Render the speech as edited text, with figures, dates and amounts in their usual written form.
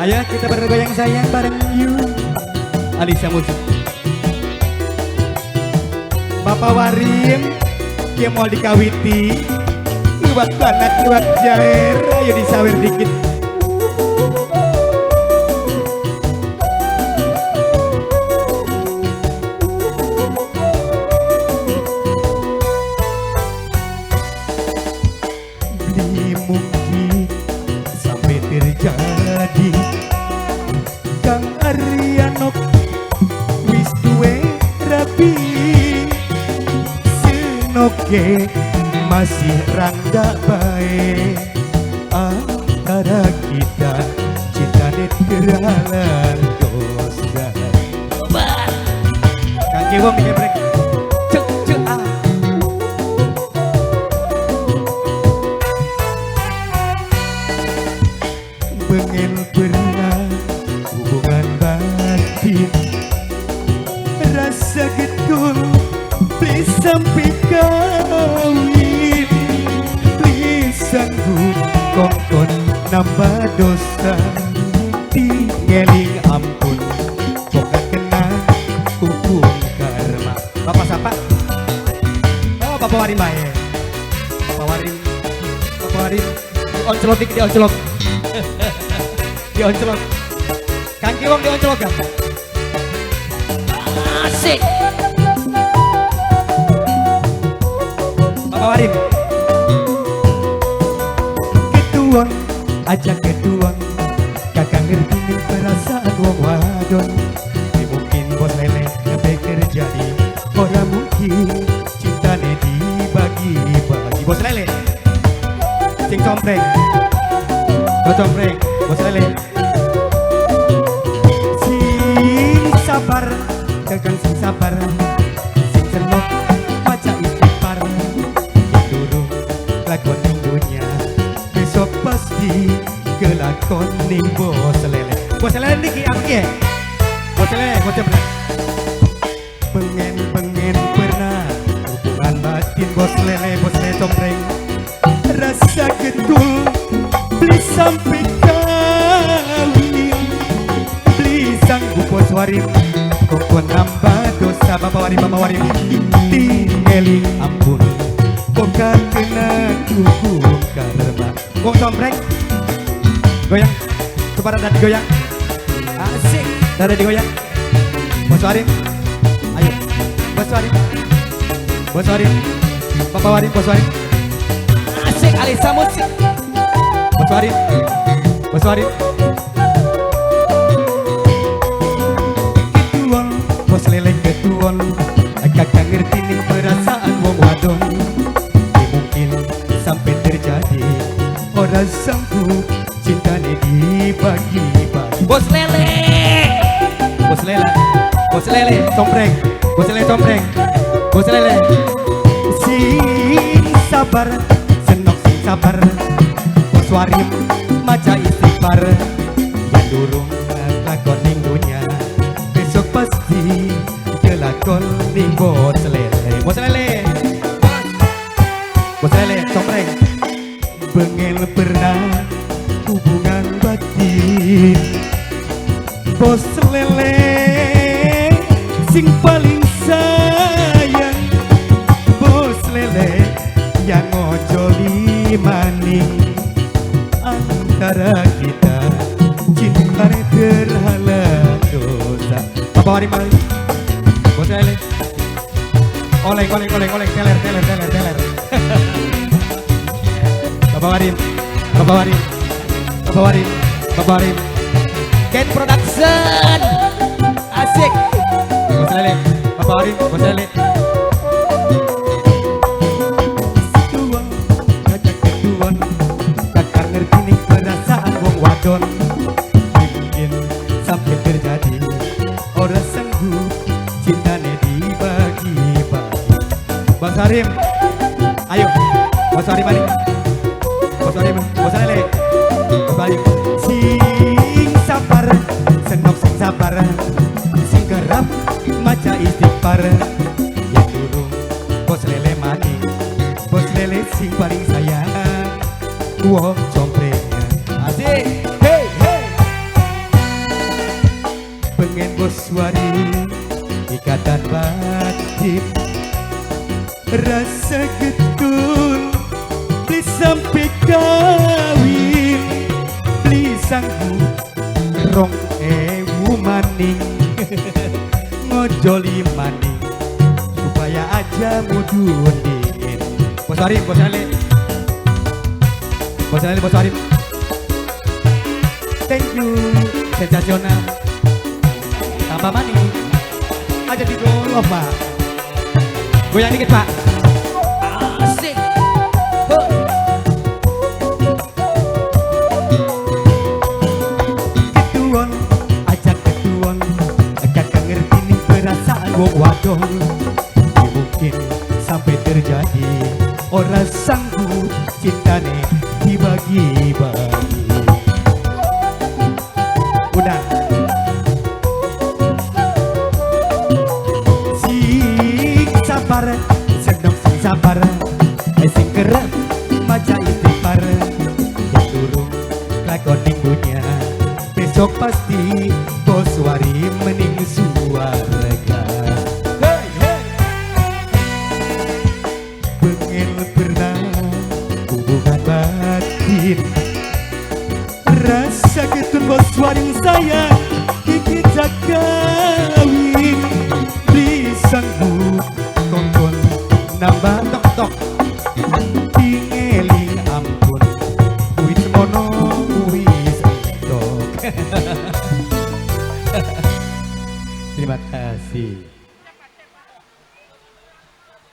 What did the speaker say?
Ayo kita bergoyang sayang bareng you Alisa Musik. Bapak Warim dia mau dikawiti iwak banat iwak jair, ayo disawer dikit. Beli mungkin sampai terjadi Kang Aryanok wis duwe rabi, senoke masih rangga bae antara kita cintane terhalang dosa. Kang Kiwong dikeprek cek cek ah. Pengen pernah hubungan batin, rasa getul beli sampai kawin, beli sanggup kongkon nambah dosa, tingeling ampun bukan kena hukum karma. Bapak siapa? Oh, Bapak Warim bae. Bapak Warim, Bapak Warim dioncelok dikit, dioncelok. Dioncelok. Kang Kiwong dioncelok gak? Asik. Bapak Warim. Ketuon, aja ketuon, kakak ngerti nih perasaan wong wadon. Di mungkin bos lele sampai terjadi, ora mungkin cintane dibagi-bagi. Bos lele, sing compreng, bos compreng, bos lele. Sing sabar, kakang sing sabar, sing senok maca istighfar. Durung lakon ning dunya, besok pasti kelakon ning bos lele. Bos lele niki aku ki. Bos lele, bos lele. Pengen-pengen pernah hubungan batin bos lele compreng. Rasa ketul beli sampai kawin, beli sanggup bos Warim kongkon nambah dosa. Bapak Warim, Bapak Warim tingeling ampun bukan kena hukum karma. Wong compreng goyang, coba rada digoyang, asik, rada digoyang. Bos Warim, ayo bos Warim, bos Warim, Bapak Warim, bos Warim, Asik Alisa Musik. Bos Warim, bos Warim. Ketuon, bos lele ketuon, kakak ngerti nih perasaan wong wadon. Di mungkin sampai terjadi, ora sanggup cintane dibagi-bagi. Bos lele, bos lele, bos lele compreng, bos lele compreng, bos lele. Sing sabar, senok sing sabar, bos Warim maca istighfar. Yen durung lakon ning dunya, besok pasti kelakon ning bos lele. Bos lele, bos lele compreng. Pengen pernah hubungan batin, bos lele sing paling sayang, bos lele yang ojo maning. Antara kita cintane terhalang dosa. Bapak Warim, bos lele, oleng oleng oleng oleng, teler teler teler teler. Bapak Warim, Bapak Warim, Bapak Warim, Bapak Warim. Ken Production. Asik. Bos lele, Bapak Warim, bos lele. Ketuan, kakak ketuan, kakak ngerti nih perasaan wong wadon. Mungkin sampai terjadi, ora sanggup cintane dibagi-bagi. Bos Warim, ayo, bos Warim mari. Bos Warim, bos lele, bos Warim. Sing sabar, senok sing sabar, sing kerap maca istighfar. Ya durung bos lele maning, bos lele sing paling sayang, wong compreng. Asik, hey hey. bos wari ikatan batin. Rasa getun beli sampai kawin, beli sanggup 2000 maning ngojoli maning supaya aja mudun dingin. Bos Arif, bos Ali, bos Ali, bos Arif, thank you, sensasional. Tambah maning aja di dulu pak, goyang dikit pak. Asik. Ketuon, ajak ketuon, kakak ngerti nih perasaan wong wadon. Mungkin sampai terjadi orang sanggup cintane dibagi-bagi. Udah. Sing sabar, seneng sing sabar, sing kerep maca istighfar. Yang durung kelakon ning dunya, besok pasti bos wari mening suwarga. Hey, hey. Pengen pernah hubungan batin, rasa ketun bos wari sayang iki kawin. Beli sanggup kongkon nambah tok tok.